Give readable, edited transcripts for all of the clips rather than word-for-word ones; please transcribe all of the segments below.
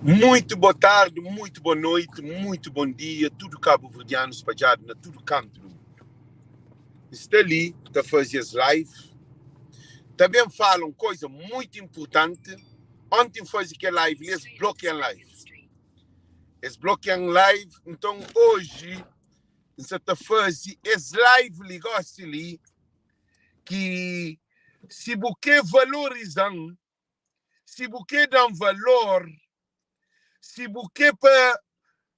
Muito boa tarde, muito boa noite, muito bom dia, tudo cabo-verdiano espalhado na tudo canto do mundo. Está ali, está a fazer as live. Também falam coisa muito importante. Ontem fez aquela live, eles bloqueiam live. Eles bloqueiam live, então hoje você está fazendo esse live ligou-se ali que se você valorizam, se você dá valor, se você pa,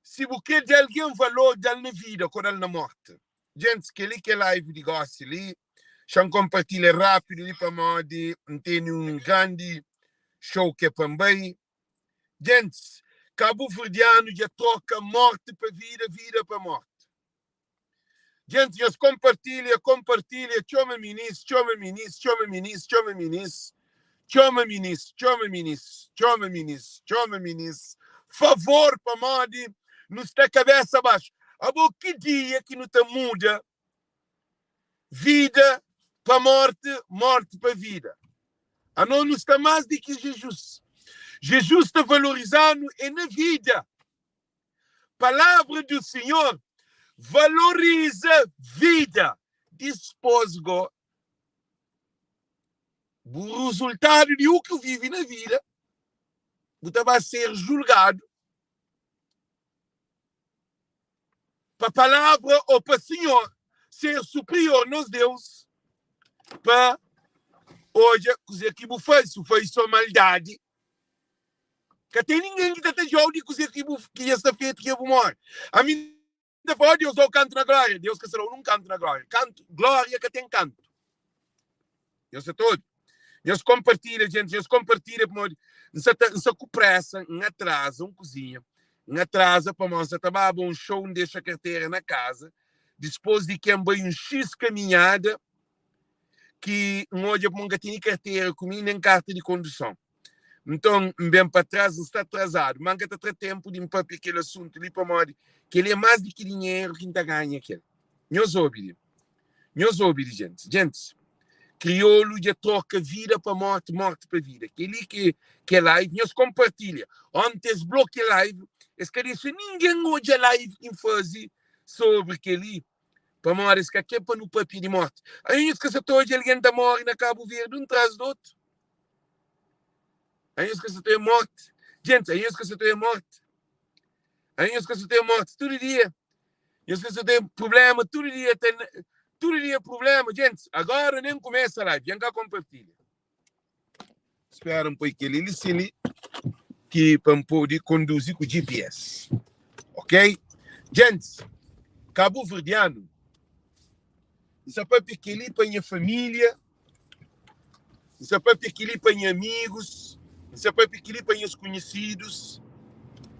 se você dá alguém valor, dá na vida, quando na morte. Gente, que ali que é live de gosto ali, já compartilha rápido ali para modi, tem um grande show que é também. Gente, Cabo Verdeano já troca morte para vida, vida para morte. Gente, já compartilha, compartilha, chama ministro, chama ministro, chama ministro, chama ministro, chama ministro, chama ministro, chama ministro, chama ministro. Favor para modi, não está cabeça abaixo. Abo que dia que não te muda vida para morte, morte para vida. A não nos está mais do que Jesus. Jesus está valorizando é na vida. Palavra do Senhor valoriza vida. Depois, go, o resultado de o que vive na vida, você vai ser julgado para a palavra ou para o Senhor ser superior nos Deus para hoje cozer que você faz, se faz só maldade que tem ninguém que está te de cozer que que está feito que eu vou morrer. A mim fala, Deus dá o canto na glória. Deus que será um canto na glória. Canto, glória que tem canto. Deus é todo. Deus compartilha, gente. Deus compartilha. Não está com pressa, não atrasa, um cozinha. Não atrasa para nós. Está um show, não deixa a carteira na casa. Depois de que um X caminhada, que não olha para nunca tinha carteira comigo, nem carta de condução. Então, bem para trás, não está atrasado. Manca está tempo de me aquele assunto ali para morrer, que ele é mais do que dinheiro que está ganha aquele. Nós ouve, nós ouve, gente. Gente, crioulo já troca vida para morte, morte para vida. Aquele que, que é live, nós compartilha. Ontem esse bloco live, esse quer se ninguém hoje live em fazer sobre aquele para morrer, esse que é para no papel de morte. Aí isso que se hoje alguém está morre na Cabo Verde, um traz do outro. Aí que se tem morte. Gente, aí que se tem morte. Aí que se tem morte todo dia. Isso que se tem problema todo dia. Tem, todo dia problema. Gente, agora nem começa a live. Vem cá compartilha. Espera um pouquinho. Ele se que para poder conduzir com o GPS. Ok? Gente, Cabo Verdeano. Isso é para pequeno para minha família. Isso é para pequeno para meus amigos. Isso é para pequeno para meus conhecidos.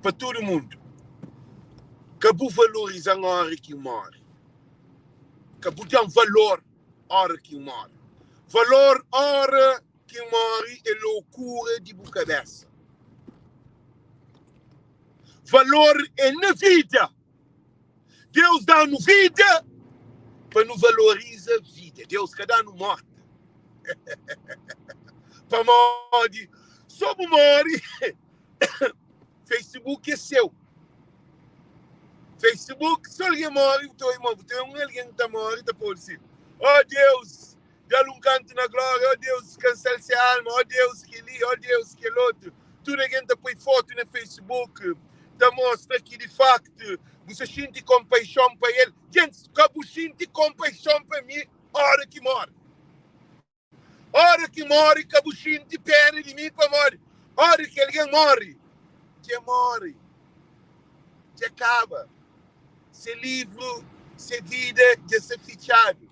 Para todo mundo. Cabo valoriza a hora que morre. Cabo dá um valor a hora que morre. Valor hora que morre é loucura de boa cabeça. Valor é na vida. Deus dá-nos vida para nos valoriza a vida. Deus que dá-nos morte. Para morre. Só morre. Facebook é seu. Facebook, se alguém morre, o teu irmão, tem um alguém que está morre, está por assim. Oh Deus, dá-lhe um canto na glória, oh Deus, cancela se alma, oh Deus, que ali, oh Deus, que outro. Tudo alguém está põe foto no Facebook, está mostra que de facto você sente compaixão para ele. Gente, acabo sente compaixão para mim, hora que morre. Hora que morre, acabo sente pena de mim para morrer. Hora que alguém morre, já morre. Já acaba. Se livro, se vida, já se fichado.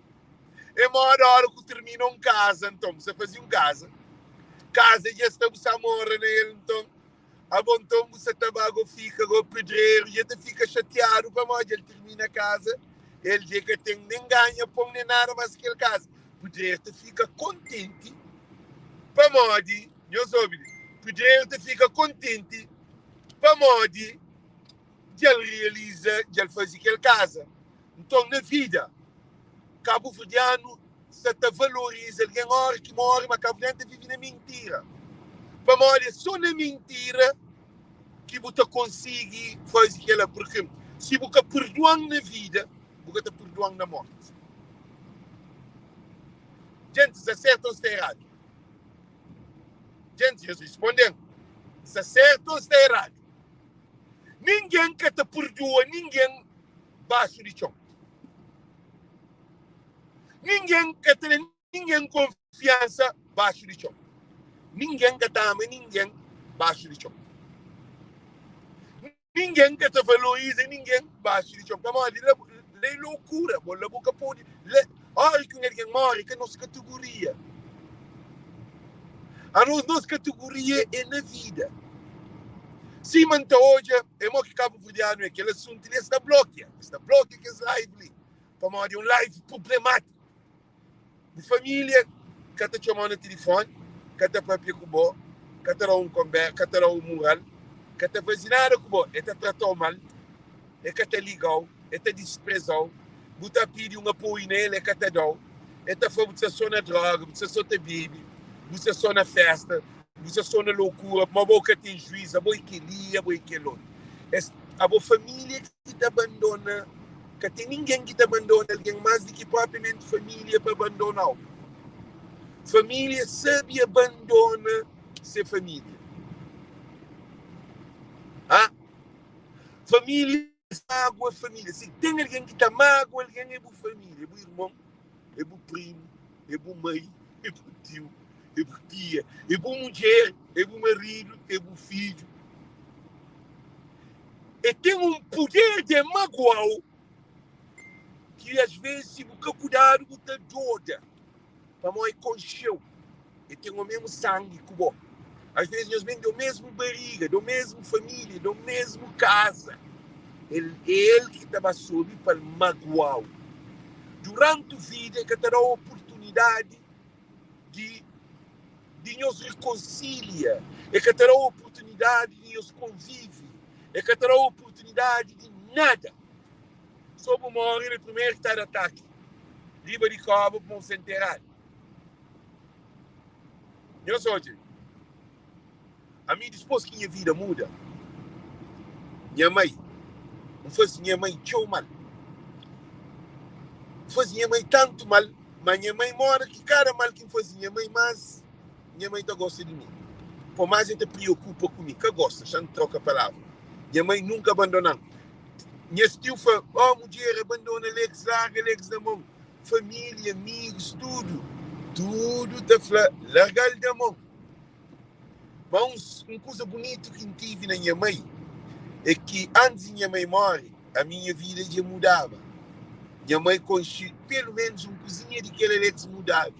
É uma hora que termina um casa, então, você fazia um casa. Casa já está você morre nele, então. A bom então você tabago fica o pedreiro, já te fica chateado para morrer, ele termina a casa, ele diz que tem nem ganha pão nem nada mais que ele casa. O pedreiro te fica contente para morrer, eu soube, pedreiro te fica contente para morrer, de ele realiza, de ele fazer aquele casa. Então, na vida, Cabo Verdeano se te valoriza, alguém hora que morre, mas Cabo Verdeano vive na mentira. Para morrer só na mentira. ki bu ta konsigi faze kel-la? Purkê si bu ka purdua-m na vida, bu ka ta purdua-m na mórti. Djenti, sta sértu ô sta eradu? Djenti, es responde-m, Sta sértu ô sta eradu? Ningen ka ta purdua ningen baxu di txon. Ningen ka ta da ningen konfiansa baxu di txon. Ningen ka ta ama ningen baxu di txon. Ningen ka ta valoriza ningen baxu di txon. Pamodi la la é lokura, bo la bu ka pode. La, óra ki un algen móre, ka nos kategoria. Anos, nos kategoria é na vida. Sima N ta odja, é mo ki kabuverdianu é, kel asuntu li es ta blokia. Es ta blokia kes live li. Pamodi é un live prublemátiku. Bu família ka ta txoma-u na tilifóni, ka ta pâpia ku bo, ka ta da-u un konbérsa, ka ta da-u mural, ka ta faze nada ku bo. El ta trata-u mal, el ka ta liga-u, el ta dispreza-u. Bu ta pidi un apoiu na el, el ka ta da-u. El ta fla-u bu sta sô na dróga, bu sta sô ta bebe, bu sta sô na fésta, bu sta sô na lokura, pamodi bo ka ten juís, abo é kel-li, abo é kel otu. Es, abo família ki ta bandona, ka ten ningen ki ta bandona algen más di ki propriamenti família pa bandona-u. Família sabe abandona se família. Ha? Família mágua família. Si ten algen ki ta mágua algen é bu família, é bu irmon, é bu primu, é bu mai, é bu tiu, é bu tia, é bu mudjer, é bu maridu, é bu fidju. E ten un puder de magoa-u ki as vezes si bu ka kudadu bu ta doda pamodi e konxe-u, e ten o mesmu sangi ku bo. As vezes nhos ben di mesmu bariga, di mesmu familia, di mesmu kaza. El é el ki ta ba subi pa el magoa-u. Duranti vida e ka ta da-u oportunidadi di di nhos rikonsilia, e ka ta da-u oportunidadi di nhos konvive, e ka ta da-u oportunidadi di nada. So bu móre, el é primeru ki ta da ataki riba di kóba pa bu ser nteradu. Nhos odja li, ami dipôs ki nha vida muda, nha mai, N faze nha mai txeu mal. N faze nha mai tantu mal, ma nha mai mora ki kada mal ki N faze nha mai, más nha mai ta gosta di mi. Po más el ta priokupa ku mi. Ka gosta, xa N troka palavra. Nha mai nunka abandona-m. Nhas tiu fla, Oh mudjer, abandona Alex, larga Alex na mon. Família, amigus, tudu, tudu ta fla, larga-l na mon. Má un kuza bunitu ki N tive na nha mai é ki antis di nha mai móre, ami nha vida dja mudaba. Nha mai konxe pelu ménus un kuzinha di kel Alex mudadu.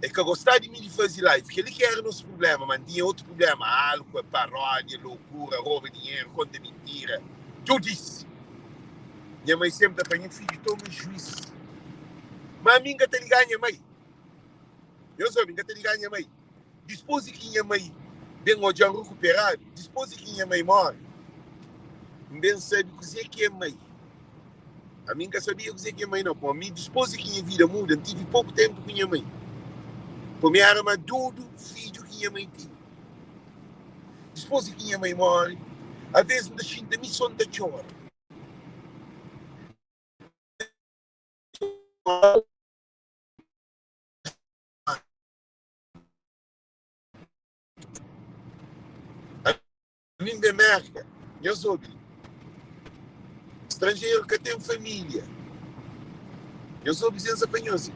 El ka gostaba di mi di faze live. Kel-li ki éra nos prubléma, má N tinha otu prubléma, álkua, paródia, lokura, roba dinheru, konta mintira, tudu-is. Nha mai sénpri ta fla, Nha fidju, toma juís. Má ami N ka ta liga nha mai. Nhos obi, N ka ta liga nha mai. Dispôs di ki nha mai ben odja-m rekuperadu, dispôs di ki nha mai móre, N ben sabe kuzê ki é mai. Ami N ka sabia kuzê ki é mai, nau. Pamodi mi, dispôs di ki nha vida muda, N tive poku ténpu ku nha mai. Pamodi mi éra más dodu fidju ki nha mai tinha. Dispôs di ki nha mai móre, avês N ta xinti mi sô N ta txora. Ami N ben Mérka, nhos obi, stranjeru ka ten família. Nhos obi sensa pa nhos,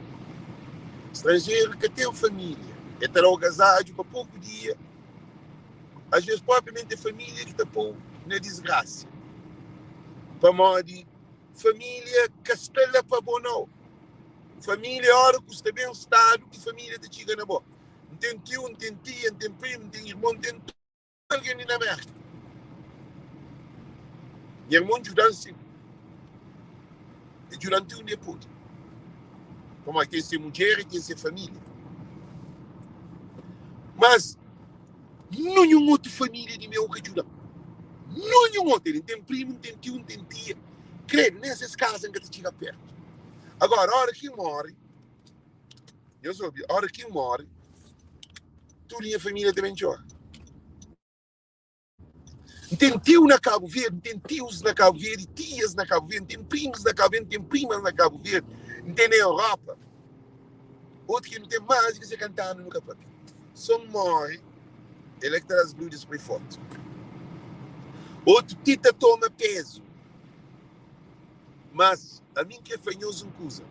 stranjeru ka ten família. E ta da-u gazadju pa poku dia, asves propriamenti é família ki ta pô-u na disgrasa, pamodi Família ka sta la pa bo nau. Família ora ku sta ben stadu ki família ta txiga na bo. N ten tiu, N ten tia, N ten primu, N ten irmon, N ten tudu algen li na Mérka. Nha irmon djuda-m sin. E djuda-m ti undi e pode. Pamodi ten se mudjer i ten se família. Mas Ninhun otu família di meu ka djuda-m. Ninhun otu. N ten primu, N ten tiu, N ten tia. Kredu, nen ses kaza N ka ta txiga pértu. Agóra, óra ki N móre, nhos obi, óra ki N móre, tudu nha família ta ben txora. N ten tiu na Kabu Verdi, N ten tius na Kabu Verdi, tias na Kabu Verdi, N ten primus na Kabu Verdi, N ten primas na Kabu Verdi, N ten na Europa. Otu ki nu ten más di ki 50 anu nu ka papia. So N móre, el é ki ta da-s brudjas pa i fotu. Otu ti ta toma pezu. Mas ami N kre fla nhos un kuza,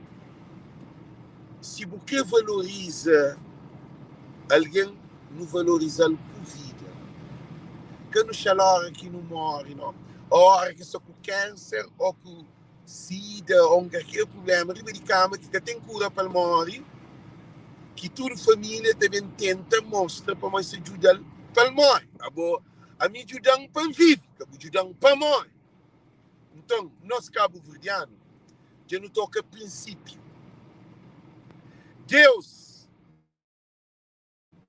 si bu kre valoriza algen, nu valoriza-l ku vida. Ka nu xa-l óra ki nu móre, no. Ô óra ki sta ku kánser ô ku sida ô un kalker prubléma riba di kama ki ka ten kura pa el móre, ki tudu família ta ben tenta mostra pamodi es ta djuda-l pa el móre. Abo, ami djuda-m pa N vive, ka bu djuda-m pa N móre. Nton, nos kabuverdianu dja nu toka prinsipiu. Deus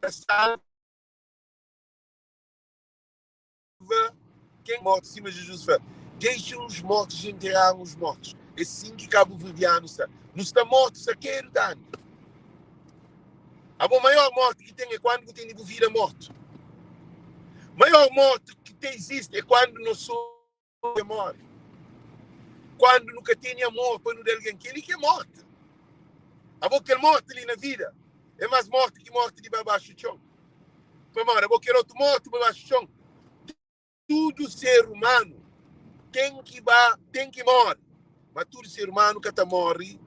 ta salva ken mortu, sima Jizus fla, Deixem os mortos enterrar os mortos. É sin ki kabuverdianu sta. Nu sta mortu sakedu ta anda. Abo, maior morti ki ten é kuandu bu tene bu vida mortu. Maior morti ki ta izisti é kuandu nos so é móre. Kuandu nu ka tene amor pa nu da algen, kel-li ki é mórti. Abo, kel mórti li na vida é más mórti ki mórti di ba baxu txon. Pamodi abo, kel otu mórti ba baxu txon, tudu ser umanu ten ki ba, ten ki móre. Ma tudu ser umanu ka ta móre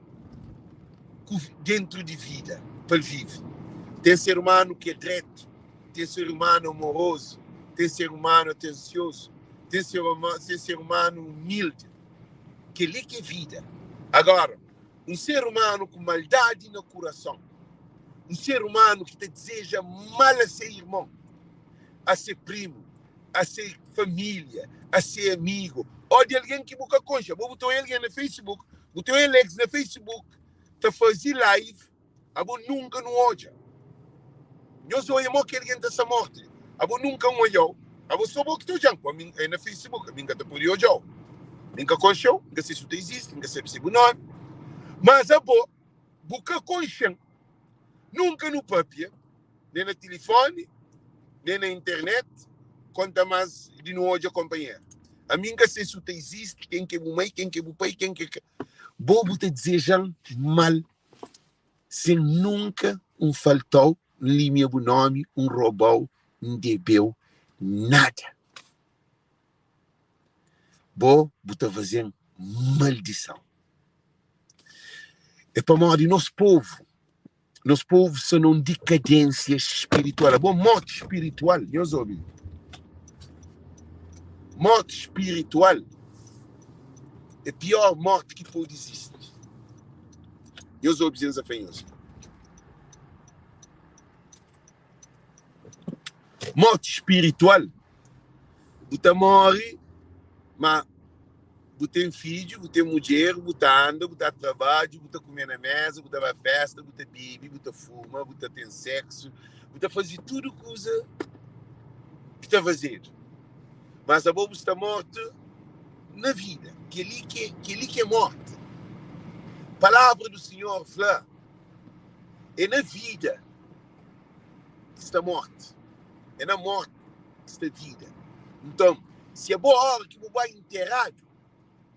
ku dentru di vida pa el vive. Ten ser umanu ki é dretu, ten ser umanu amorozu, ten ser umanu atensiozu, ten ser ten ser umanu umildi. Kel-li ki é vida. Agora, un ser umanu ku maldadi na kurason, un ser umanu ki ta dizeja mal a se irmon, a se primu, a se família, a se amigu ô di algen ki bu ka konxe. Abo bu ta oia algen na Facebook, bu ta oia Alex na Facebook ta faze live, abo nunka nu odja. Nhos oia mo ki algen ta sta mortu li, abo nunka N oiau, abo so bo ki ta odjan, ku ami é na Facebook, ami N ka ta pode odjau, mi N ka konxeu, N ka se si bu ta izisti, N ka sabe si bu nomi, mas abo bu ka konxen, nunka nu papia. nen na tilifoni, nen na internet, konta más di nu odja konpanheru. Ami N ka se si u ta izisti, ken ki é bu mai, ken ki é bu pai, ken ki é. Bo bu ta dizeja-m mal sen nunka N falta-u, N limia bu nomi, N roba-u, N debe-u nada. Bo bu ta faze-m maldison. É pamodi nos povu. Nos povu sta na un dikadênsia spiritual. Abo, morti spiritual, nhos obi. Morti spiritual é pior morti ki pode izisti. Nhos obi zen fla nhos. Morti spiritual, bu ta morre, ma Bu ten fidju, bu ten mudjer, bu ta anda, bu ta trabadju, bu ta kume na meza, bu ta ba festa, bu ta bebe, bu ta fuma, bu ta ten seksu, bu ta faze tudu kuza ki ta fazedu. Mas abo bu sta mortu na vida. Kel-li ki kel-li ki é morti. Palavra do Sinhor fla, é na vida ki sta morti, é na morti ki sta vida. Nton, si abo óra ki bu bai interadu,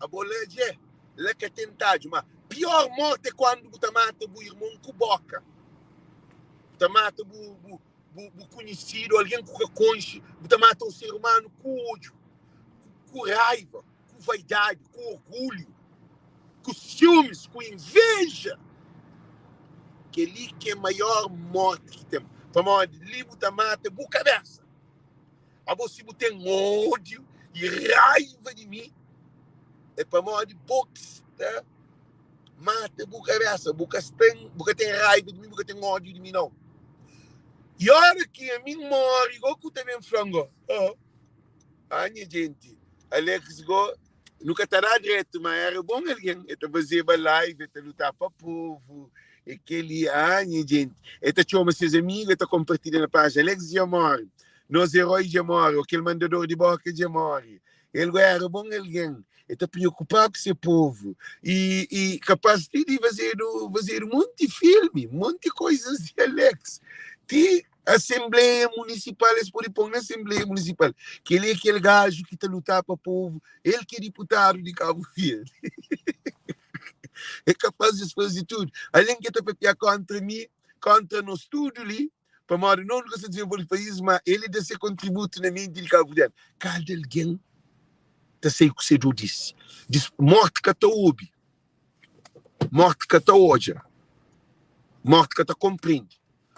abo la dje, la ka ten tadju. Ma pior morti é kuandu bu ta mata bu irmon ku boka, bu ta mata bu, bu, bu, bu kunhisidu, algen ku ka konxe, bu ta mata un ser umanu ku odju, ku raiva, ku vaidadi, ku orgulhu, ku siumis, ku inveja. Kel-li ki é maior morti ki ten, pamodi li bu ta mata bu kabésa. Abo si bu ten ódiu i raiva di mi, é pamodi bo ki sta mata bu kabésa. Bu ka sta, bu ka ten raiva di mi, bu ka ten ódiu di mi, nau. I óra ki ami N móre, go ku ta ben fla-m go, Oh, ah nha jenti, Alex go Nu ka ta da dretu, ma era bon algen. E ta fazeba live, e ta lutaba pa povu, e kel-li, ah, nha jenti. E ta txoma ses amigu, e ta konpartilha na pájina, Alex dja móre, nos eroi dja móre, ô kel mandador di bóka dja móre. El go era bon algen, e ta preokupaba ku se povu, i, i kapás ti di fazedu, fazedu monti filmi, monti koizas di Alex, ti. Asenbleia Munisipal, es pode pô-m na Asenbleia Munisipal. Kel-li é kel gaju ki ta lutá pa povu, el ki é diputadu di Kabu Verdi. É kapaz di es faze tudu. Alén ki el ta papiá kóntra mi, kóntra nos tudu li, pamodi nos nu ka sta dizenvolve país, má el da se kontributu na menti di kabuverdianu. Kada algen ta sai ku se dodisi. Morti ka ta obi, morti ka ta odja, morti ka ta konprende,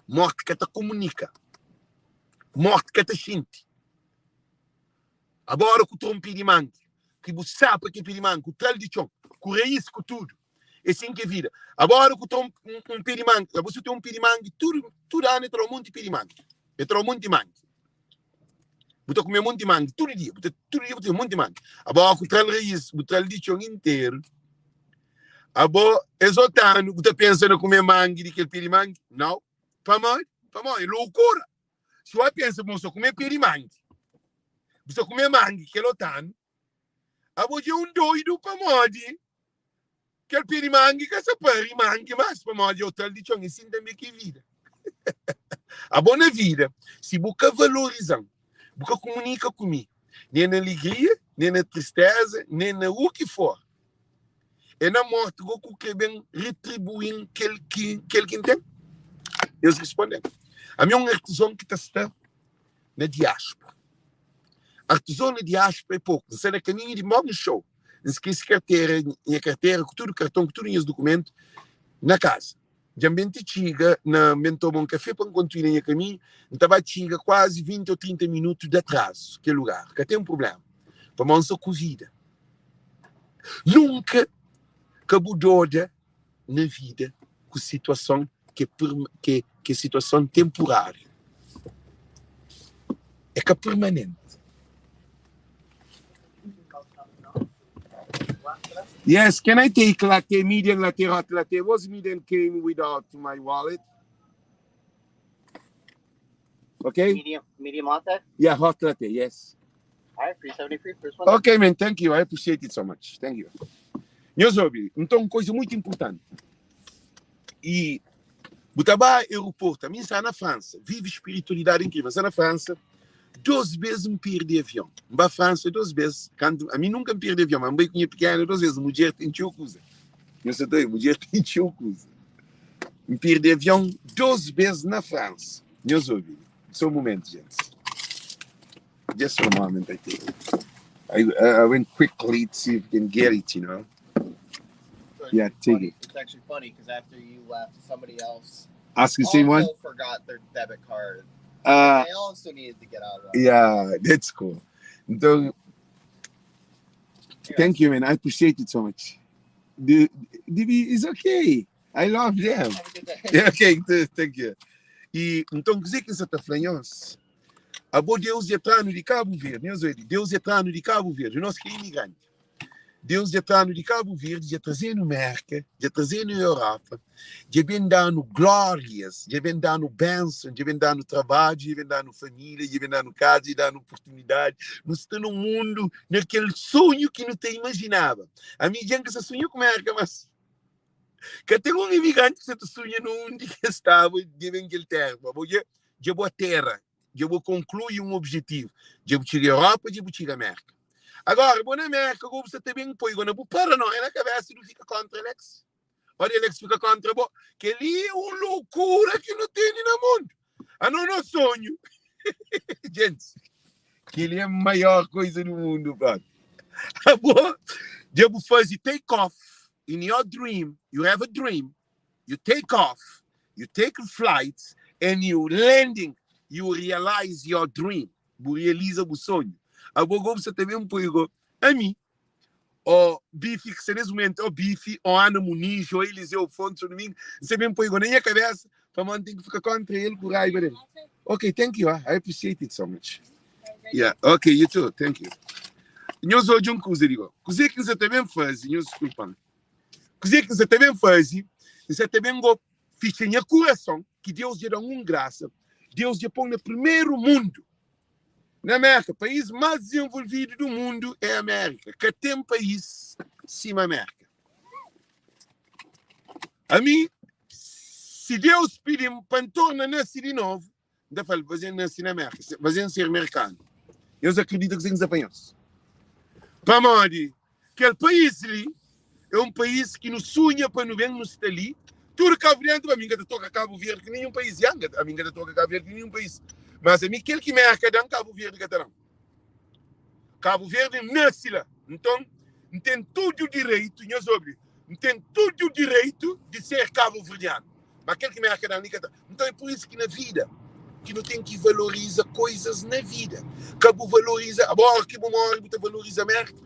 morti ka ta komunika, morti ka ta xinti. Agora ku tra un pé di mangi, ki bu sapa ki pé di mangi, ku tra-l di txon, ku raís ku tudu. É sin ki é vida. Agora ku tra un, un, un pé di mangi, abo si ten un pé di mangi, tudu, tudu anu e tra un monti pé di mangi. E tra un monti mangi. Bu ta kume monti mangi tudu dia, bu ta tudu dia bu ta kume monti mangi. Abo ku tra-l raís, bu tra-l di txon interu. Abo es otu anu bu ta pensa na kume mangi di kel pé di mangi? Nau. Pamodi? Pamodi é loucura. Si bu pensa bu sta kume pé di mangi, bu sta kume mangi kel otu anu, abo dja é un doidu pamodi kel pé di mangi ka sa pari mangi mas pamodi dja tra-l di txon. É sin tanbe ki é vida. Abo na vida, si bu ka valoriza-m, bu ka kumunika ku mi, nen na alegria, nen na tristeza, nen na u ki for, é na morti go ku kre ben retribui-m kel ki kel ki N ten? Es responde-m, Ami é un artizon ki ta sta na diáspora. Artizon na diáspora é poku. N sta na kaminhu di morning show. N skese kartera, nha kartera ku tudu karton, ku tudu nhas dukumentu na kaza. Dja N ben ti txiga na, N ben toma un kafé pa N kontinua nha kaminhu. N ta ba txiga kuazi 20 ô 30 minutu di atrazu kel lugar. Ka ten prubléma, pamodi N sta ku vida. Nunka ka bu doda na vida ku situason ki é ki é situason temporário. É ka permanente. Yes, can I take latte, medium latte, hot latte? Was medium came without my wallet? Okay? Medium, medium latte. Yeah, hot latte, yes. All right, 373, first one. Ok, man, thank you. I appreciate it so much. Thank you. Nhos obi, nton, koisa muito importante. E bu ta ba aeroporto, ami nsta na França, vive espiritualidade incrível. Nsta na França, dos bes N perde avion. N ba França dos bes, kantu, ami nunka N perde avion, mas N bai ku nha pikena dos bes. Mudjer ten txeu kuza. Nhos sa ta obi, mudjer ten txeu kuza. N perde avion dos bes na França. Nhos obi, só un momento, gente. Just a moment, I think. I, I went quickly to see if we can get it, you know. So Yeah, it's take funny. it. It's actually funny because after you left, somebody else Ask the same one. also forgot their debit card. They also needed to get out of that. Yeah, that's cool. Então, Here, thank you, man. I appreciate it so much. The, the, it's okay. I love them. Have a good day. Yeah, okay, thank you. E, então, kuzê ki N sa ta fla nhos? Abo Deus dja tra-nu di Kabu Verdi. Nhos obi, Deus dja tra-nu di Kabu Verdi. Nos ki é imigranti. Deus dja tra-nu di Kabu Verdi, dja traze-nu Merka, dja traze-nu Europa, dja ben da-nu glórias, dja ben da-nu benson, dja ben da-nu trabadju, dja ben da-nu família, dja ben da-nu kaza, dja da-nu oportunidadi. Nu sta na un mundu, na kel sonhu ki nu ta imajinaba. Ami dja N ka sta sunha ku Merka más. Ka ten un imigranti ki sta ta sunha na undi ki es staba dja ben kel téra. Abo dja dja bu atera, dja bu konklui un objetivu, dja bu txiga Europa, dja bu txiga Merka. Agora, bo na Merka, go bu sa ta ben poi go na bu paranoia na kabesa di bu fika kontra Alex. Ora Alex fika kontra bo. Kel-li é un loucura ki nu tene na mundu. Ano no sonhu. Gente, kel-li é maior coisa do mundo, pronto. Abo, dja bu faze take off in your dream, you have a dream, you take off, you take a flight and you landing, you realize your dream. Bu realiza bu sonhu. Abo go bu sa ta ben poi go, ami, ó Bifi ki sta nes momentu, ó Bifi, ó Ana Muniz, ó Eliseu Fontes, ó Domingo, N sa ben poi go na nha kabesa pamodi N ten ki fika kontra el ku raiba del. Ok, thank you, I appreciate it so much. Yeah, ok, you too, thank you. Nhos odja un kuza di go. Kuzê ki N sa ta ben faze, nhos diskulpa-m. Kuzê ki N sa ta ben faze, N sa ta ben go fitxa nha kurason, ki Deus dja da-m un grasa, Deus dja pô-m na primeru mundu, na Amérika, país más dizenvolvidu du mundu é Amérika, ka ten país sima Amérika. Ami, si Deus pidi-m pa N torna nase di novu. N ta fla-l, Baze N nase na Mérka, baze N ser merkanu. Nhos akridita kuzê ki N sta fla nhos? Pamodi kel país li é un país ki nu sunha pa nu ben, nu sta li. Tudu kabuverdianu ta fla, Ami N ka ta troka Kabu Verdi ku ninhun país. Ya, ami N ka ta troka Kabu Verdi ku ninhun país. Mas ami kel ki Mérka da-m, Kabu Verdi ka ta da-m. Kabu Verdi N nase la. Nton, N ten tudu direitu, nhos obi, N ten tudu direitu di ser kabuverdianu. Ma kel ki Merka da-m li ka ta. Nton é pur isu ki na vida ki nu ten ki valoriza koizas na vida. Ka bu valoriza, abo óra ki bu móre bu ta valoriza Merka?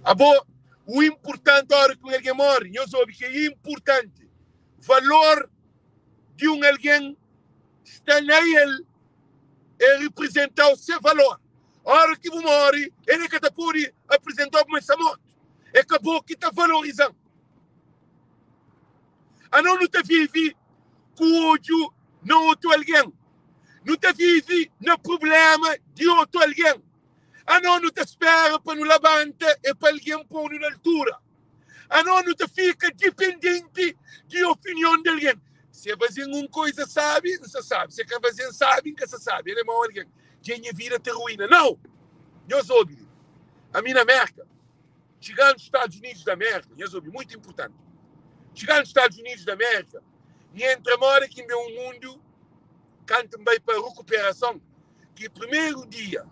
Abo, u inpurtanti óra ki un algen móre, nhos obi ki é inpurtanti, valor di un algen sta na el. E riprizenta-u se valor. Óra ki bu móre, el ka ta pode aprizenta-u pamodi sta mortu. É ka bo ki ta valoriza-m. Anos nu ta vive ku odju na otu algen. Nu ta vive na prubléma di otu algen. Anos nu ta spéra pa nu labanta é pa algen pô-nu na altura. Anos nu ta fika dipendenti di opinion di algen. Si e faze-m un koiza sábi, N sta sábi. Si e ka faze-m sábi, N ka sta sábi. El é mau algen. Dja nha vida ta ruína. Nau! Nhos obi li. Ami na Mérka, txiga-nu Stadus Unidus di Amérika, nhos obi, mutu inpurtanti. Txiga-nu Stadus Unidus di Amérika, N entra moda ki N ben un mundu kantu N bai pa rukuperason, ki primeru dia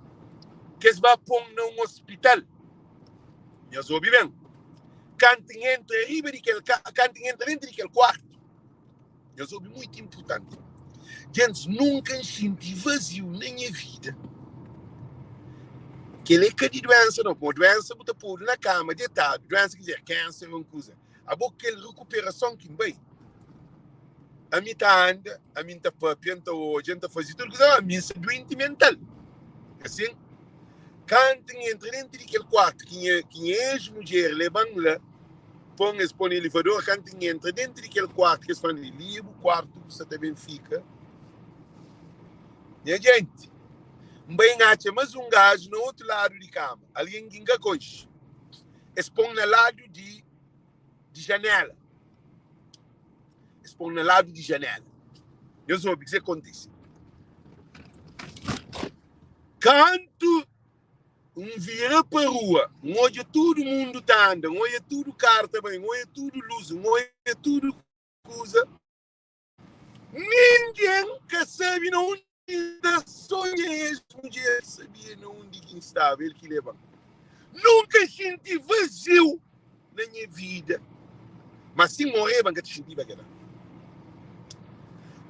ki es ba pô-m na un ospital, nhos obi ben, kantu N entra riba di kel ka, kantu N entra dentu di kel kuartu, nhos obi mutu inpurtanti, gentis, nunka N xinti vaziu na nha vida. Kel-li é ka di duénsa nau, pamodi duénsa bu ta podu na kama detadu, duénsa ki dizer kénser ô un kuza. Abo kel rekuperason ki N bai, ami ta anda, ami N ta papia, N ta odja, N ta faze tudu kuza, ma ami N sta duenti mental. Asin, kantu N entra dentu di kel kuartu ki nha ki nha ex-mudjer leba-m la, pô-m, es pô-m na elevador, kantu N entra dentu di kel kuartu ki es fla-m, li é bu kuartu, bu sta ta ben fika. Nha jenti, N bai N atxa más un gaju na otu ladu di kama, algen ki N ka konxe. Es pô-m na ladu di di janéla. Es pô-m na ladu di janéla. Nhos obi kuzê ki kontise. Kantu N vira pa rua, N odja tudu mundu ta anda, N odja tudu karu ta bai, N odja tudu lus, N odja tudu kuza. Ningen ka sabe na undi N sta, sô nha ex-mudjer ki sabia na undi ki N staba, el ki leba-m. Nunka N xinti vaziu na nha vida, má si N moreba N ka ta xintiba kel-la.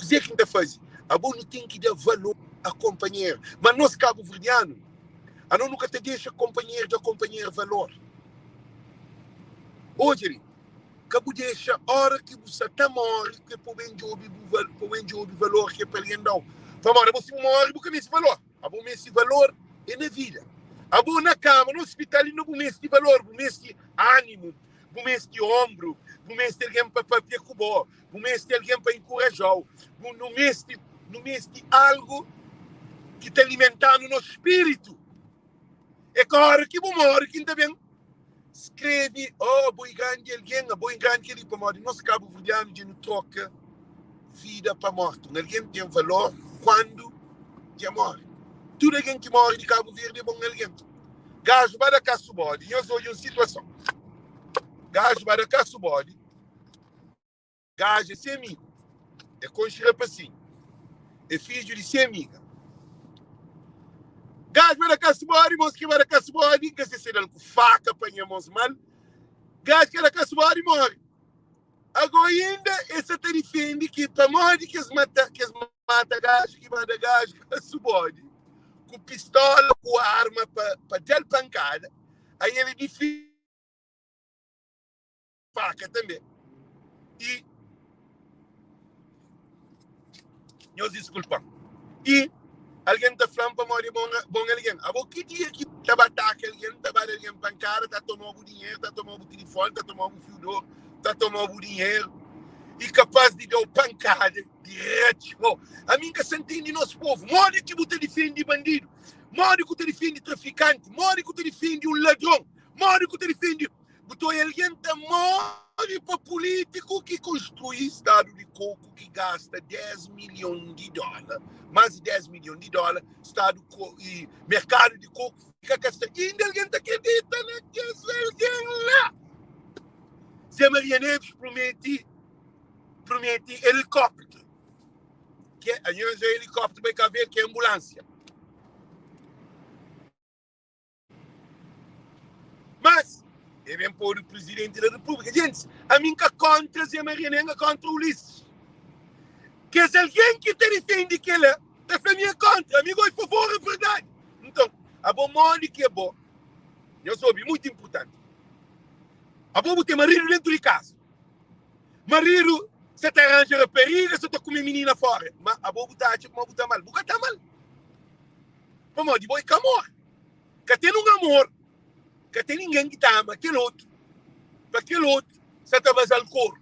Kuzê ki N ta faze? Abo nu ten ki da valor a konpanheru, má nos kabuverdianu, anos nu ka ta dexa konpanheru da konpanheru valor. Odja li. Ka bu dexa ora ki bu sa ta móre ki pa bu ben djobe bu pa bu ben djobe valor ki é pa algen da-u. Pamodi abo si bu móre bu ka meste valor. Abo meste valor é na vida. Abo na kama, na ospital inda bu meste valor, bu meste ánimu, bu meste onbru, bu meste algen pa papia ku bo, bu meste algen pa inkoraja-u, bu nu meste nu meste algu ki ta alimenta-nu nos spiritu. É ka ora ki bu móre ki N ta ben Skrebe, Oh, bo e grandi algen, abo e grandi kel-li, pamodi nos kabuverdianu dja nu troka vida pa morti. Un algen ten valor kuandu dja móre. Tudu algen ki móre di Kabu Verdi é bon algen. Gaju ba da kasu bodi, nhos odja un situason. Gaju ba da kasu bodi, gaju é se amigu, é konxe rapasinhu, é fidju di se amiga. Gaju ba da kasu bodi, mos ki ba da kasu bodi, ka se se da-l ku faka panha mos mal, gaju ka da kasu bodi morre. Ago inda es sa ta difende ki pamodi ki es mata, ki es mata gaju ki ba da gaju kasu bodi ku pistola ku arma pa pa da-l pankada, aí el difende faka tanbe i nhos diskulpa-m i algen ta fla-m pamodi é bon, bon algen. Abo ki dia ki ta ba ataka algen, ta ba da algen pankada, ta toma bu dinheru, ta toma bu tilifoni, ta toma bu fiu d'oru, ta toma bu dinheru i kapaz di da-u pankada di ratxa-u. Ami N ka sa ntende nos povu. Modi ki bu ta difende bandidu? Modi ku ta difende trafikanti? Modi ku ta difende un ladron? Modi ku ta difende bu. ta oia algen ta móre pa pulítiku ki konstrui stadu di koku ki gasta 10 milhon di dóla, más di 10 milhon di dóla, stadu i merkadu di koku fika ka sta. Inda algen ta kridita na kes algen la. Zé Maria Neves promete promete elikópteru. Ke, anhos é elikópteru bai Kabu Verdi, ki é anbulánsia. Mas, e ben podu Presidenti da Repúblika. Gentis, ami N ka kóntra Zé Maria nen N ka kóntra Ulisses. Kes algen ki ta difende kel-la, ta fla mi é kóntra. Ami gó é favor a verdadi. Nton, abo modi ki é bo? Nhos obi, mutu inpurtanti. Abo bu ten maridu dentu di kaza. Maridu sa ta ranja rapariga, sa ta kume minina fóra. Ma abo bu ta atxa kuma bu ta ama-l. Bu ka ta ama-l. Pamodi bo é ka amor. Ka ten un amor, ka ten ningen ki ta ama kel otu pa kel otu sa ta baza-l koru.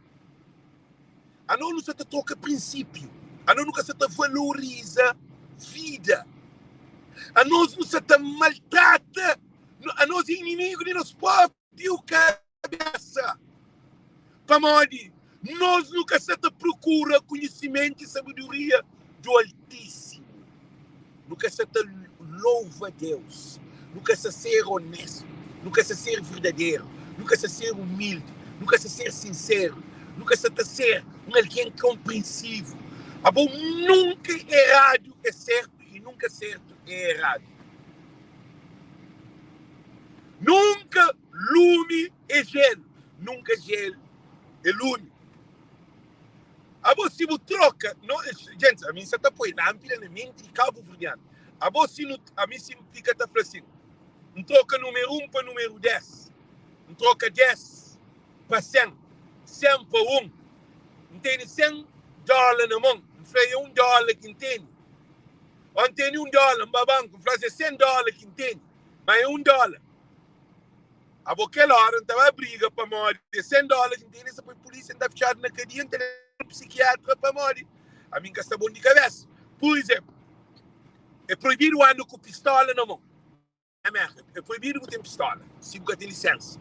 Anos nu sa ta troka prinsipiu, anos nu ka sa ta valoriza vida, anos nu sa ta maltrata, anos é inimigu di nos propiu kabesa, pamodi nos nu ka sa ta prokura konhisimentu i sabedoria do Altísimu. Nu ka sa ta louva Deus, nu ka sa ser onéstu, nu ka sa ser verdaderu, nu ka sa ser umildi, nu ka sa ser sinseru, nu ka sa ta ser un algen konprensivu. Abo nunka eradu é sértu i nunka sértu é eradu. Nunka lumi é jélu, nunka jélu é lumi. Abo si bu troka no Gentis, ami N sa ta poi lanpida na menti di kabuverdianu. Abo si nu ami si N fika ta fla sin, N troka numeru un pa numeru des, N troka des pa sen, sen pa un, N tene sen dola na mon, N fla e un dola ki N tene, o N tene un dola, N ba banku, N fla si e sen dola ki N tene, ma e un dola. Abo kel ora N ta ba briga pamodi é 100 dóla ki N tene, sa poi pulísia, N ta fitxadu na kadia, N ta leba psikiatra pamodi ami N ka sta bon di kabésa. Pur izénplu, é proibidu anda ku pistola na mon na Mérka. É proibidu bu ten pistola si bu ka ten lisénsa.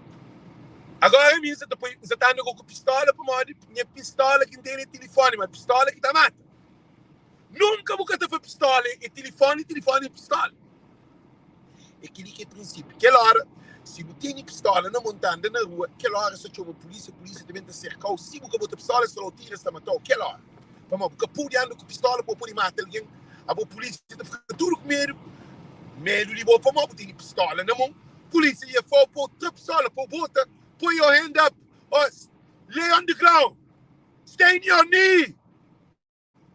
Agora ami N sa ta poi, N sa ta anda ku pistola pamodi nha pistola ki N tene é tilifoni, ma pistola ki ta mata. Nunka bu ka ta fla pistola é tilifoni, tilifoni é pistola. É kel-li ki é prinsípiu. Kel óra, si bu tene pistola na mon ta anda na rua, kel óra es ta txoma pulísia, pulísia ta ben ta serka-u. Si bu ka bota pistola, es ta da-u tiru, es ta mata-u kel óra. Pamodi bu ka pode anda ku pistola pa bu pode mata algen. Abo pulísia ta fika tudu ku medu, medu di bo pamodi bu tene pistola na mon. Pulísia ia fla-u pa bu tra pistola, pa bu bota, put your hand up or lay on the ground, stay on your knee.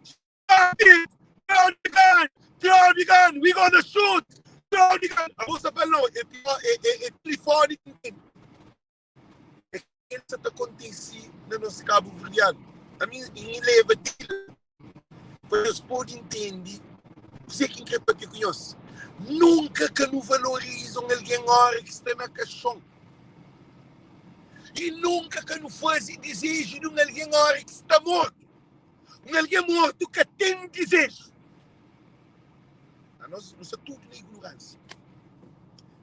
Stop it! Throw the gun! Throw the gun! We gonna shoot! Throw the gun! Abo sta fala não, é, é, é, é telefone que tem. É que sa ta acontece na nosso Cabo Verdeano. A mim, me leva para eles poderem entender o que que é para com nós. Nunca que não valorizam alguém hora que está na caixão. E nunca que não fazem desejo de um alguém hora que está morto. Un algen mortu ka ten dizeju. Anos nu sta tudu na ignoránsia.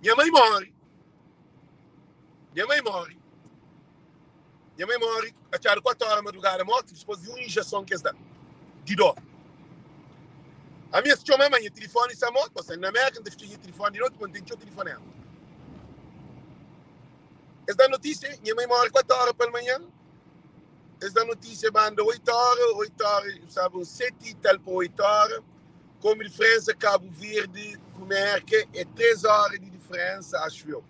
Nha mai móre, nha mai móre, nha mai móre atxadu 4 óra madrugada mortu dipôs di un injeson ki es da di dor. Ami es txoma ma nha tilifoni sta mortu, pa sta na Mérka N ta fitxa nha tilifoni di noti pa N ten txeu tilifonema. Es da notísia, nha mai móre 4 óra palmanhan. Es da notísia banda 8 óra, 8 óra, sabe, uns 7 i tal pa 8 óra. Komu diferensa Kabu Verdi ku Merka é 3 óra di diferensa, axu eu.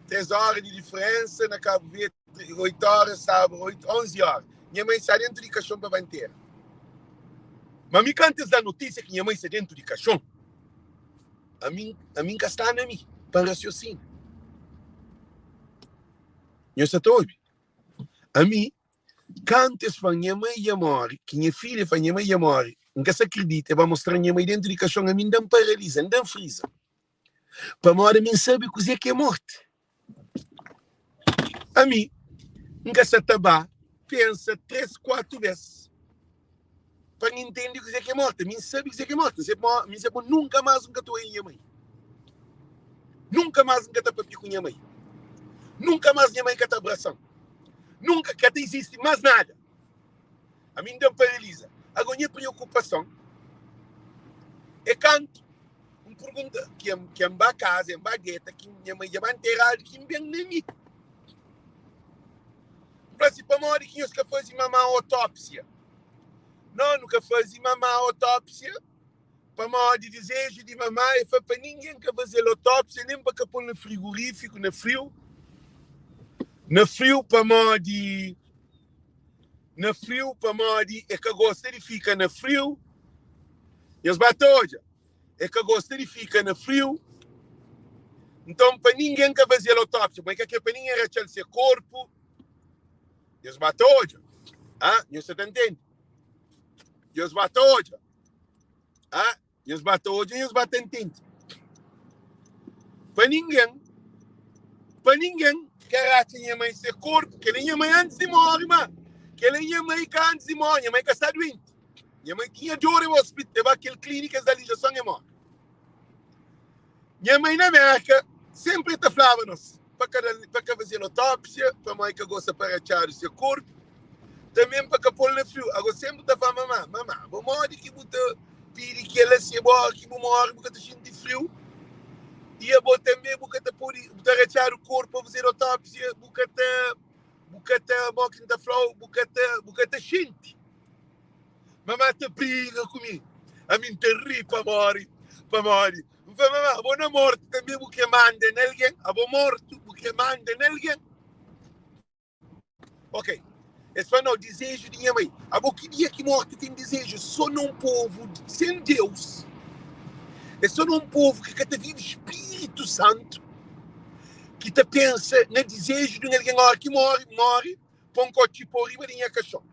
3 óra di diferensa na Kabu Verdi, 8 óra, sabe, 8, 11 óra. Nha mai sta dentu di kaxon pa ba ntera. Ma mi kantu es da notísia ki nha mai sta dentu di kaxon, ami, ami N ka sta na mi pa N rasiosina. Nhos sta ta obi? Ami, kantu es fla-m nha mai dja móre, ki nha filha fla nha mai dja móre, N ka sa kridita, e ba mostra-m nha mai dentu di kaxon, ami N da-m paraliza, N da-m friza. Pamodi ami N sabe kuzê ki é morti. Ami, N ka sa ta ba pensa três, kuatu bês pa N intende kuzê ki é morti. Ami N sabe kuzê ki é morti. N sabe ma, mi sabe ma nunka más N ka ta oia nha mai. Nunka más N ka ta papia ku nha mai. Nunka más nha mai ka ta abrasa-m. Nunka ka ta izisti más nada. Ami N da N paraliza. Ago nha priokupason é kantu N purgunta ki N ba kaza, N ba deta, ki nha mai dja ba nteradu, ki N ben na mi. N fla si, pamodi ki nhos ka faze mamá otópsia? No, nu ka faze mamá otópsia pamodi dizeju di mamá é fla pa ningen ka faze-l otópsia, nen pa ka pô-l na frigorífiku, na friu, na friu pamodi na friu pamodi e ka gosta di fika na friu. Nhos ba ta odja, e ka gosta di fika na friu. Nton, pa ningen ka faze-l otópsia, ma e ka kre pa ningen ratxa-l se korpu. Nhos ba ta odja. Ah, nhos sa ta ntende? Nhos ba ta odja. Ah, Nhos ba ta odja, nhos ba ta ntende. Pa ningen, pa ningen ka ratxa nha mai se korpu. Kel-la é nha mai antis di móre, má kel-la é nha mai ka antis di móre. Nha mai ka sta duenti. Nha mai tinha dor, e ba ospital, e ba kel klínika, es da-l injeson, e móre. Nha mai na Mérka sénpri el ta flaba nos pa ka da-l, pa ka faze-l otópsia, pamodi el ka gosta pa ratxadu se korpu, tanbê pa ka pô-l na friu. Agó sénpri ta fla mamá, Mamá, bo modi ki bu ta pidi kel-la si abo óra ki bu móre bu ka ta xinti friu i abo tanbê bu ka ta pode, bu ta ratxadu korpu pa fazedu otópsia, bu ka ta, bu ka ta, modi ki N ta fla-u, bu ka ta, bu ka ta xinti. Mamá ta briga ku mi, ami N ta ri pamodi, pamodi N fla mamá, abo na mortu tanbe bu kre manda na algen? Abo mortu bu kre manda na algen? Ok, es fla, nau, dizeju di nha mai. Abo ki dia ki morti ten dizeju? So na un povu sen Deus, é so na un povu ki ka ta vive Spiritu Santu ki ta pensa na dizeju di un algen ora ki mori, mori, pon kotxi po riba di nha kaxon.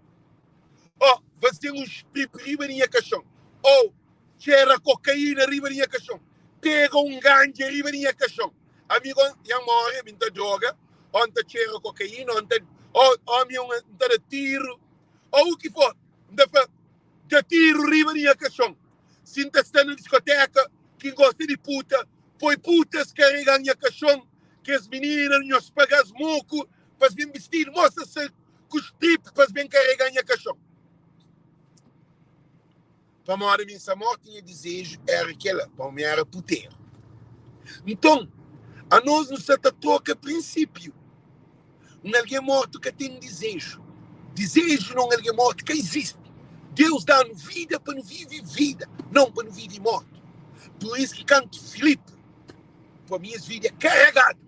Ó, faze un strip riba di nha kaxon. Ó, txera kokaína riba di nha kaxon. Pega un ganja riba di nha kaxon. Ami go, nha móre, ami N ta droga, ó N ta txera kokaína, ó N ta, ó, ó ami N ta da tiru, ó u ki for. N ta fla, da tiru riba di nha kaxon. Si N ta sta na diskotéka, ki N gosta di puta, poi putas karega-m nha kaxon. Kes minina, nhos paga-s moku pa es ben bistidu, mostra se ku strip pa es ben karega nha kaxon. Pamodi mi nsa morti nha dizeju era kela, pa mi era puteru. Nton, anos nu sa ta troka prinsipiu. Un algen mortu ka ten dizeju. Dizeju na un algen mortu ka izisti. Deus da-nu vida pa nu vive vida, non pa nu vive mortu. Pur isu ki kantu Filipi, pa mi es vídiu é karegadu,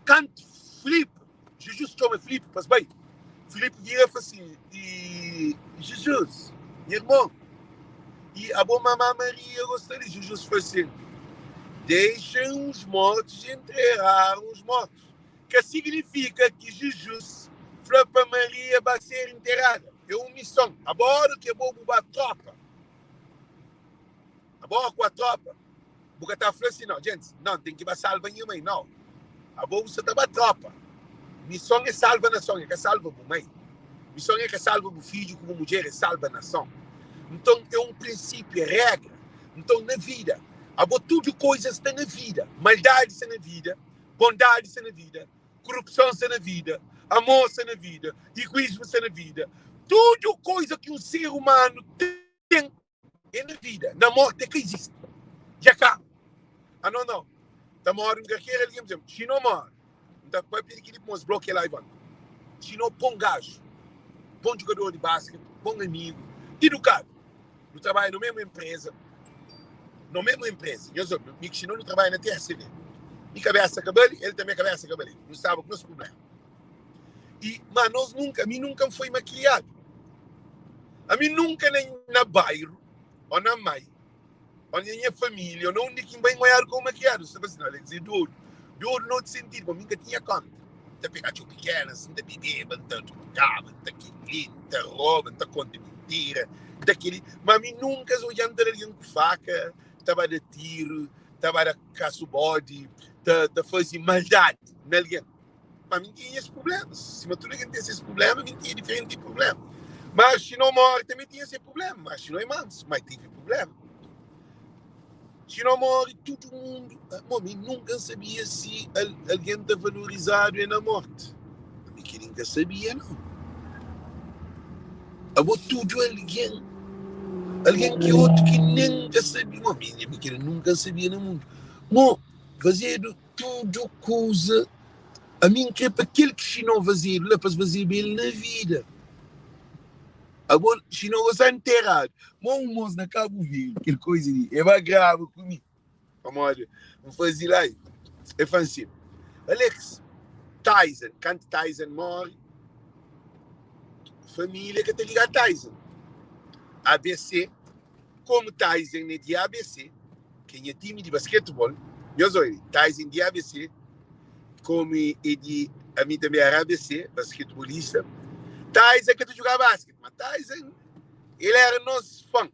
kantu Filipi Jizus txoma Filipi pa es bai. Filipi vira i fla si, I Jizus, nha irmon, i abo mamá Maria gosta li? Jizus fla si, Deixem os mortos enterrar os mortos. Ka signifika ki Jizus fla pa Maria ba ser enterrada. É un mison. Agora ki abo bu ba tropa, abo ku a tropa, Bu ka ta fla si, Nau, djentis, nau, N ten ki ba salva nha mai. Nau, abo bu sa ta ba tropa. Mison é salva nason, é ka salva bu mai. Mison é ka salva bu fidju ku bu mudjer, é salva nason. Nton, é un prinsipiu, é regra. Nton, na vida, abo tudu koiza sta na vida. Maldadi sta na vida, bondadi sta na vida, korupson sta na vida, amor sta na vida, iguismu sta na vida. Tudu koiza ki un ser umanu ten É na vida, na morte é ka izisti. Dja kaba. Ah, não, não. Ta morre un karkera algen, por exemplo, Xinó morre. N ta papia di kili pamodi es blokia live onti. Xinó bon gajo, bon jogador di basket, bon amigo, edukadu. Nu trabadja no mesmu empresa, no mesmu empresa. Nhos obi, mi ku Xinó nu trabadja na TRCV. Mi kabesa ka bali, el tanbe kabesa ka bali. Nu staba ku nos problema. I, ma nos nunka, mi nunka N foi makriadu. Ami nunka na na bairu, ô na mai, ô na nha família, ô na undi ki N bai, N oiadu komu makriadu. N sta fla si, Alex é dodu. Dodu na otu sentidu, pamodi mi N ka tinha konta. N ta pega txeu pikena, si N ta bebeba, N ta drogaba, N ta kel-li, N ta roba, N ta konta mintira, N ta kel-li. Ma ami nunka es odja-m ta da algen ku faka, ta ba da tiru, ta ba da kasu bodi, ta ta faze maldadi na algen. Ma mi tinha nhas prublémas. Sima tudu algen ten ses prubléma, mi tinha diferenti prubléma. Má si no móre, tanbê tinha se prubléma. Má si no é mansu, má tevi prubléma. Xinó móre tudu mundu. Mo mi nunka N sabia si algen ta valorizadu é na mórti. Ami kel-li N ka sabia nau. Abo tudu algen, algen ki otu ki nen N ka sabia. Mo mi ami kel-li nunka N sabia na mundu. Mo fazedu tudu kuza. Ami N kre pa kel ki Xinó fazedu la pa es fazeba el na vida. Abo Xinó bo sta nteradu. Mo un mos na Kabu Verdi kel koisa li e ba graba ku mi pamodi N fazi live. E fla-m si, Alex, Tyson, kantu Tyson móre, família ka ta liga Tyson. ABC, komu Tyson é di ABC, ki é nha timi di basketbol, nhos obi, Tyson di ABC, Komu e di ami tanbe era ABC, basketbolista. Tyson ka ta juga basket, ma Tyson el era nos fan.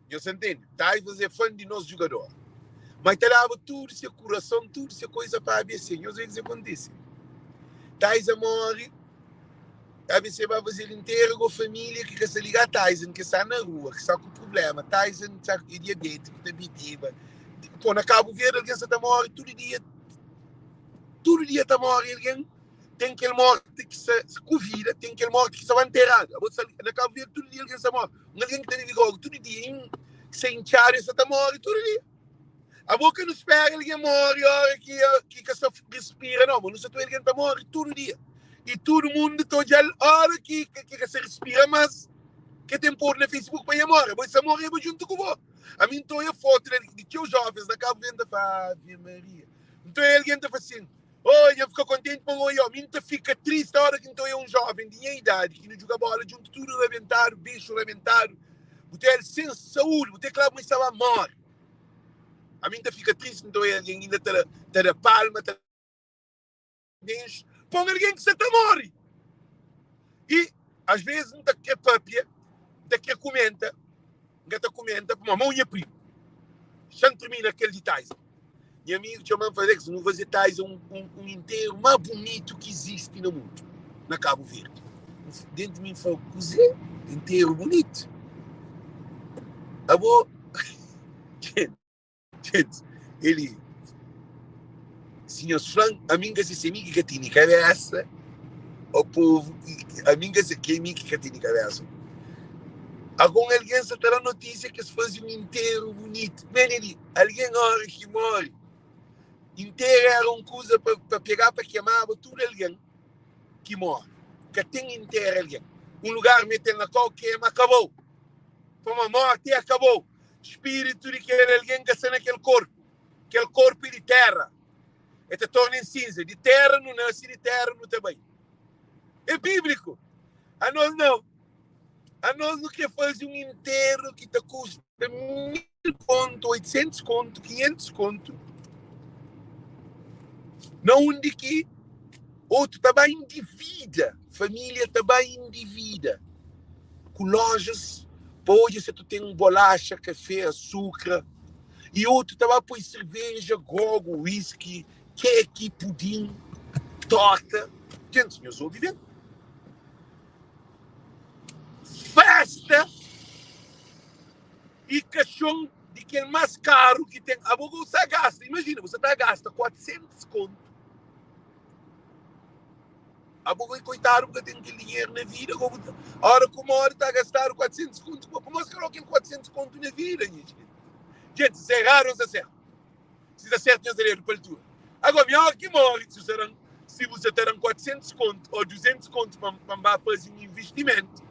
Nhos ta ntende? Tyson é fan di nos jugador. Ma el ta daba tudu se kurason, tudu se koisa pa ABC. Nhos obi kuzê kontise. Tyson móre. ABC ba faze-l interu go família ki ka sta liga Tyson ki sta na rua, ki sta ku prublema. Tyson sta é diabétiku, ta bebeba. Pô, na Kabu Verdi algen sta ta móre tudu dia, tudu dia ta móre algen. Ten kel morti ki sta ku vida, ten kel morti ki sta ba nteradu. Abo sta na Kabu Verdi tudu dia algen sta móre. Un algen ki ta bebe grogu tudu dia, ki sta intxadu, el sta ta móre tudu dia. Abo ka nu spera algen móre óra ki ki ka sta respira, nau. Ma nu sta ta obi algen ta móre tudu dia. I tudu mundu ta odja-l óra ki ki ka sta respira más, ke ten podu na Facebook pa e móre. Abo e sta moreba djuntu ku bo. Ami N ta oia fotu di txeu jovens na Kabu Verdi, N ta fla, Ave Maria. N ta oia algen ta fla sin, Oh, nha fika kontenti pa N oia-u. Mi N ta fika tristi óra ki N ta oia un jóven di nha idadi ki nu djuga bóla djuntu, tudu rabentadu, bexu rabentadu, bu ta el sen saúdi, bu ta kla ma el sta ba móre. Ami N ta fika tristi, N ta oia algen inda ta ta da palma, ta benxu pa un algen ki sta ta móre. I asves N ta kre papia, N ta kre kumenta, N ka ta kumenta pamodi mau nha primu. Xa N tirmina kel di Tyson. Nha amigu txoma-m fla, Alex, nu faze Tyson un, un, un interu más bunitu ki izisti na mundu, na Kabu Verdi. Dentu mi N fla, kuzê? Interu bunitu? Abo, Gente, ele, si nhos fla-m, ami N ka se si é mi ki ka tene kabésa ô povu ki, ami N ka se ki é mi ki ka tene kabésa. Algun algen sa ta da notísia ki es faze un interu bunitu. Ben li, algen óra ki móre, interu éra un kuza pa, pa pegá pa kemaba tudu algen ki móre. Ka ten interu algen. Un lugar mete-l na kau, kema, akabou. Pamodi mórti akabou. Spiritu di kel algen ka sta na kel korpu. Kel korpu é di téra, el ta torna en sinza. Di téra nu nase, di téra nu ta bai. É bíbliku. Anos nau. Anos nu krê faze un interu ki ta kusta 1000 kontu, 800 kontu, 500 kontu, na undi ki otu ta ba endivida, família ta ba endivida. Ku lojas pa odja se tu ten bolaxa, kafé, asukra i otu ta ba poi serveja, grogu, whisky, keki, pudim, torta. Gentis, nhos obi ben. Festa i kaxon di kel más karu ki ten. Abo bu sta gasta, imajina, bu sta ta gasta 400 kontu. Abo goi koitadu bu ka ten kel dinheru na vida go bu ta ora ku mori ta gastadu 400 kontu ku bo pamodi kalo kel 400 kontu na vida nha gente. Gente se erradu ou sta sertu? Si sta sertu nhos dedu pa altura. Agora mi ora ki mori si bu dan si bu sa ta dan 400 kontu ou 200 kontu pa pa ba fazi un investimentu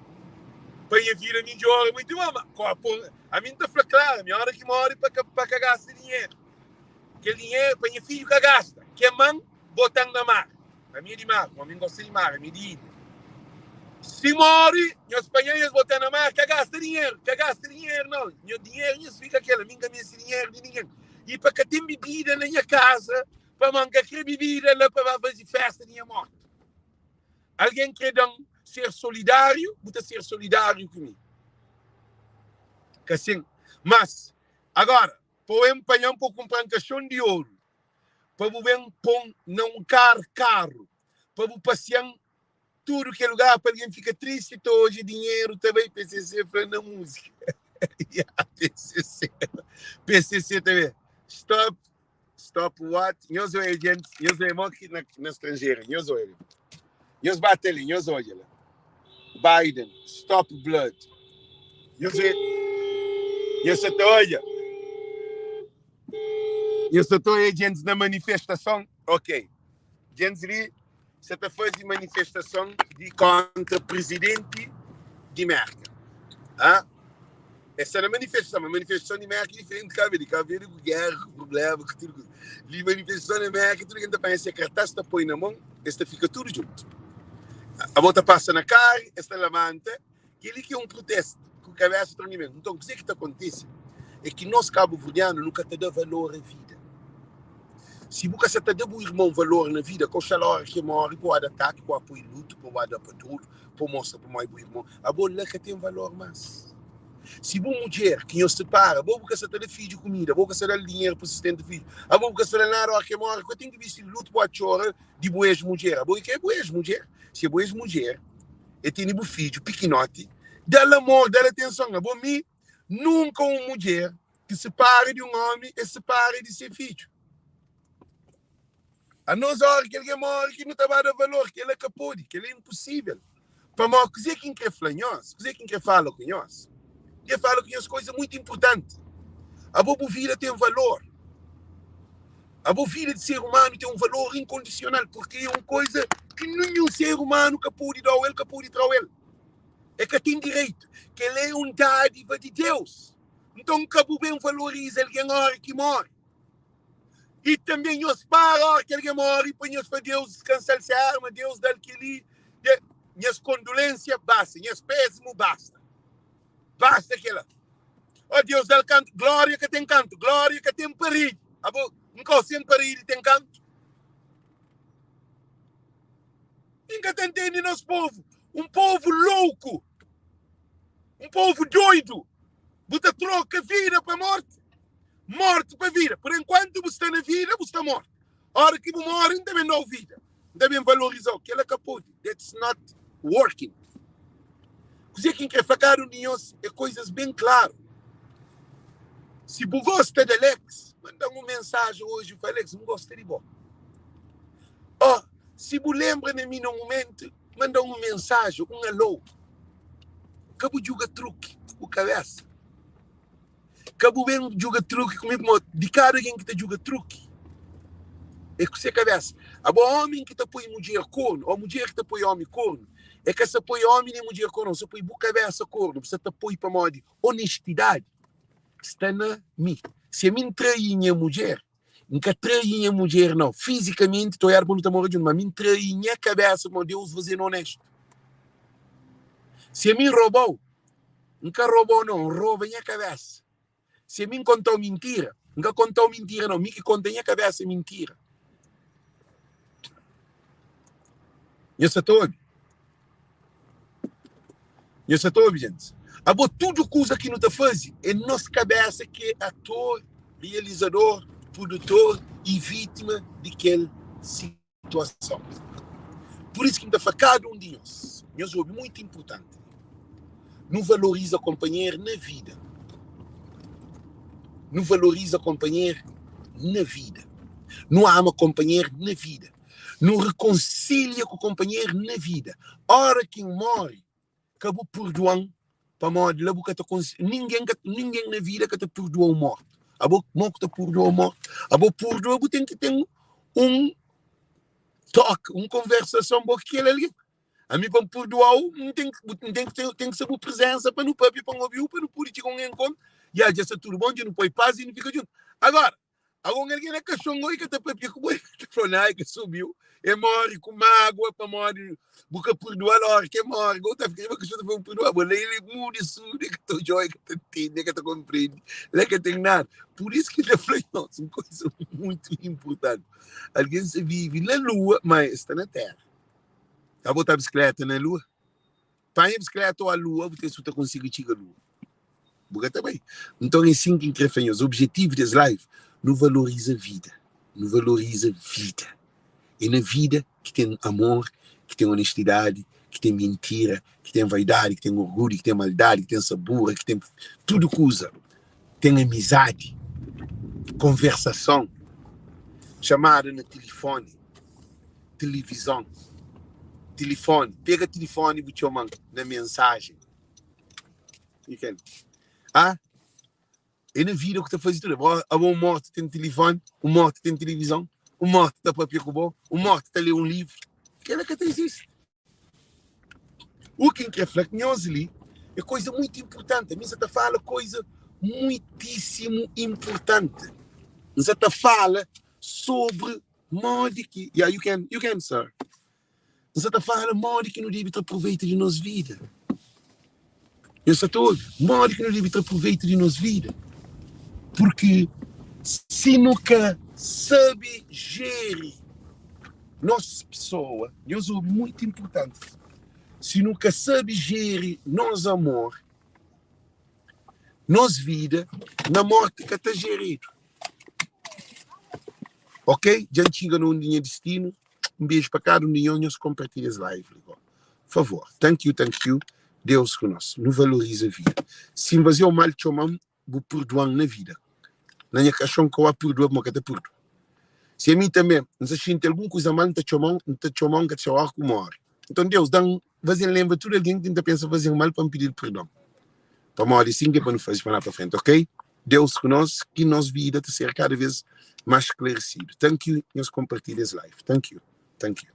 pa nha vida midjora muito bom ma ko pon ami nta fla klaru mi ora ki mori pa ka pa ka gasta dinheru kel dinheru pa nha fidju ka gasta keman botan na mar. Ami é di mar, un ami gosta di mar, ami é di ilha. Si mori, nhos panha nhos bota na mar, ka gasta dinheru, ka gasta dinheru nau. Nho dinheru nhos fika kel, ami nka meste dinheru di ningen. I pa ka ten bibida na nha kaza, pamodi nka kre bibida la pa ba faze festa di nha morti. Algen kre da-m ser solidáriu, bu ta ser solidáriu ku mi. Ka sin? Mas, agora, pa bu panha-m pa bu kunpra-m kaxon di oru, pa bu ben pon na un kar karu pa bu pasian tudu ke lugar pa algen fika tristi ta odja dinheru ta bai PCC fla na múzika ya PCC. PCC tanbe. Stop, stop what? Nhos oia djentis, nhos oia mo ki na, na stranjera, nhos oia li. Nhos bate li, nhos odja la. Biden, stop blood. Nhos oia, nhos sa ta odja. Nhos sa ta oia djentis na manifestason? Ok. Djentis li sa ta faze manifestason di kontra prizidenti di Merka. Ah? Es sta na manifestason, ma manifestason di Merka é diferenti di Kabu Verdi. Kabu Verdi ku géra, ku prubléma, ku tudu kuza. Li manifestason na Merka, tudu algen ta panha se kartás, ta poi na mon, es ta fika tudu djuntu. Abo ta pasa na karu, es ta labanta. Kel-li ki é un prutestu ku kabésa ta uni mésmu. Nton, kuzê ki ta kontise é ki nos kabuverdianu nu ka ta da valor a vida. Si bu ka sa ta da bu irmon valor na vida, koxal óra ki e móre, bu da ataki, bu poi lutu, bu da pa dodu, bu mostra pamodi é bu irmon. Abo la ka ten valor más. Si bu mudjer ki nhos sipara, abo bu ka sa ta da fidju kumida, abo bu ka sa da-l dinheru pa sustenta fidju, abo bu ka sa da-l nada óra ki e móre, ka ten ki bisti lutu bu txora di bu ex-mudjer. Abo é ka é bu ex-mudjer. Si é bu ex-mudjer, e tene bu fidju pikinoti, da-l amor, da-l atenson. Abo mi, nunka un mudjer ki sipara di un omi, e sipara di se fidju. Anos ora ki algen móre ki nu ta ba da valor, kel-la ka pode, kel-la é inposível. Pamodi kuzê ki N krê fla nhos, kuzê ki N krê fala ku nhos, N krê fala ku nhos koza mutu inportanti. Abo bu vida ten valor. Abo vida di ser umanu ten un valor inkondisional, purki é un koza ki ninhun ser umanu ka pode da-u el, ka pode tra-u el. E ka ten direitu. Kel-la é un dádiva di Deus. Nton, ka bu ben valoriza algen óra ki móre. I tanbê nhos para óra ki algen móre pa nhos fla, Deus diskansa-l se alma, Deus da-l kel-li. Nhas kondolensia basta, nhas pésimu basta. Basta kela. Ó Deus dal kantu. Glória ka ten kantu. Glória ka ten paredi. Abo, N kau sen paredi ten kantu? N ka ta ntende nos povu. Un povu louku. Un povu doidu. Bu ta troka vida pa morti. Morti pa vida. Por enkuantu bu sta na vida, bu sta mortu. Ora ki bu móre, N ta ben da-u vida. N ta ben valoriza-u. Kel-la ka pode. That's not working. Kuzê ki N krê fla kada un di nhos é koizas ben klaru. Si bu gosta di Alex, manda-m un mensajen oji i fla, Alex, N gosta di bo. Ô, si bu lenbra na mi na un mumentu, manda-m un mensajen, un alô. Ka bu djuga truki ku bu kabésa. Ka bu ben djuga truki ku mi pamodi di kada algen ki ta djuga truki é ku se kabesa. Abo omi ki ta poi mudjer kornu o mudjer ki ta poi omi kornu é ka sa poi omi nem mudjer kornu, sa poi bu kabesa kornu. Bu sa ta poi pamodi onestidadi sta na mi. Si ami N trai nha mudjer, N ka trai nha mudjer nau fizikamenti, ta oiadu pa nu ta mora djuntu, ma ami N trai nha kabesa pamodi Deus faze-nu onestu. Si ami N robau, N ka roba-u nau, N roba nha kabésa. Si ami N konta-u mintira, N ka konta-u mintira nau, mi ki konta nha kabésa mintira. Nhos sa ta obi? Nhos sa ta obi, gentis? Abo, tudu kuza ki nu ta faze é nos kabésa ki é ator, realizador, produtor i vítima di kel situason. Pur isu ki N ta fla kada un di nhos, nhos obi, muitu inpurtanti, nu valoriza konpanheru na vida. Nu valoriza konpanheru na vida. Nu ama konpanheru na vida. Nu rekonsilia ku konpanheru na vida. Óra ki N móre, ka bu purdua-m pamodi la bu ka ta konsi ningen ka ningen na vida ka ta purdua un mortu abo mo ku ta purdua un mortu abo purdua bu ten ki ten un toki un konversason bo ku kel algen ami pa N purdua-u N ten ki N ten ki ten ki ser bu prezensa pa nu papia pa N obi-u pa nu pudi txiga un enkontru ya dja sta tudu bon dja nu poi pas i nu fika djuntu agora Ago un algen na kaxon oi ka ta papia ku bo, el ta fla, Nai ka subiu, e mori ku magua pamodi bu ka perdoa-l ora ki e mori. Go ta fika riba kaxon ta fla, Bu perdoa bo la el é mudu e surdu, e ka ta odja, e ka ta ntende, e ka ta konprende, la ka ten nada. Pur isu ki N ta fla nhos un koisa mutu inpurtanti, algen sa vive na lua, ma e sta na tera. Ka bota bisikleta na lua? Panha bisikleta o a lua, bu ta su ta konsigi txiga lua. Bu ka ta bai. Nton é sin ki N kre fla nhos, objetivu des live, nu valoriza vida, nu valoriza vida. É na vida ki ten amor, ki ten onestidadi, ki ten mintira, ki ten vaidadi, ki ten orgulhu, ki ten maldadi, ki ten sabura, ki ten tudu kuza. Ten amizadi. Konversason, txamada na tilifoni, tilivizon, tilifoni, pega tilifoni bu txoma-m na mensajen. You can. Ah, é na vida ku ta faze tudu. Abo, abo un morti ten tilifoni, un morti ten tilivizon, un morti ta papia ku bo, un morti ta lê un livru. Kela ka ta izisti. U ki N kre fla ku nhos li é koiza muitu inpurtanti. Ami N sa ta fala koiza muitísimu inpurtanti. N sa ta fala sobri modi ki, yeah, you can, you can, sir. N sa ta fala modi ki nu debe tra proveitu di nos vida. Nhos sa ta obi? Modi ki nu debe tra proveitu di nos vida. Purki si nu ka sabe jeri nos pesoa, nhos obi, muitu inpurtanti, si nu ka sabe jeri nos amor, nos vida na morti ka ta jeridu. Ok? Dja N txiga na undi nha distinu. Un beju pa kada un di nhos. Nhos konpartilha es live li go. Favor. Thank you, thank you. Deus ku nos. Nu valoriza vida. Si N fazeu mal, txoma-m, bu purdua-m na vida. Na nha kaxon ka oa purdua, pamodi ka ta purdua. Si ami tanbe N sa xinti algun kuza mal, N ta txoma-u, N ta txoma-u, N ka ta txoma-u óra ku móre. Nton Deus da-m, faze-m lenbra tudu algen ki N ta pensa faze-m mal pa N pidi-l perdon. Pamodi é sin ki é pa nu faze pa la pa frenti, ok? Deus ku nos, ki nos vida ta ser kada vez más sklaresidu. Thank you, nhos konpartilha es live. Thank you, thank you.